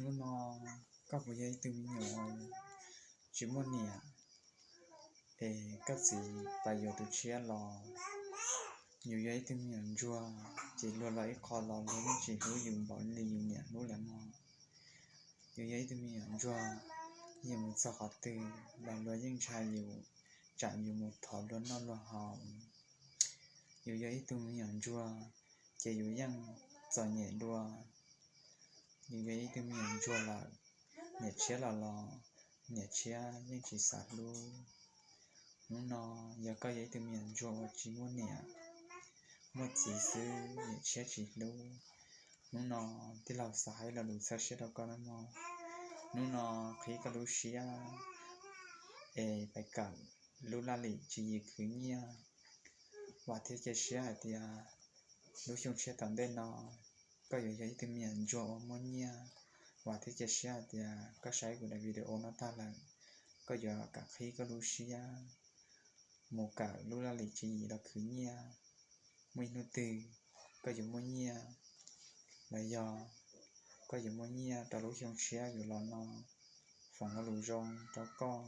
Hnub no koj puas yog ib tug me nyuam tsis muaj niam, es koj txiv pais yuav tus tshiab los? Yus yog ib tug me nyuam ntsuag, ces luag los ib qho los luag yeej tsis hlub yus npaum li yus niam hlub lawm mog. Yus yog ib tug me nyuam ntsuag, yus mus txog qhov twg los luag yeej ntshai yus, tsam yus mus thov luag noj luag haus. Yus yog ib tug me nyuam ntsuag, ces yus yeej txom nyem dua. Yus yog ib tug me nyuam ntsuag lawm, niam tshiab los los niam tshiab yeej tsis xav hlub. Hnub no yog koj yog ib tug me nyuam ntsuag uas tsis muaj niam muaj txiv xwb niam tshiab tsis hlub, hnub no tij laug xav hais lo lus txhawb siab rau koj nawb mog. Hnub no qhib koj lub siab es pais kawm lub laj lim tswv yim khwv nyiaj. Vam thiab cia siab hais tias lub xyoo tshiab tom ntej no koj yuav yog ib tug me nyuam ntsuag uas muaj nyiaj. Vam thiab cia siab hais tias koj saib kuv daim video no tag lawm, koj yuav kam qhib koj lub siab mus kawm lub laj lim tswv yim los khwv nyiaj. Muaj ib hnub twg koj yuav muaj nyiaj, los yog koj yuav muaj nyiaj rau lub xyoo tshiab yuav los no, foom hauj lwm zoo rau koj.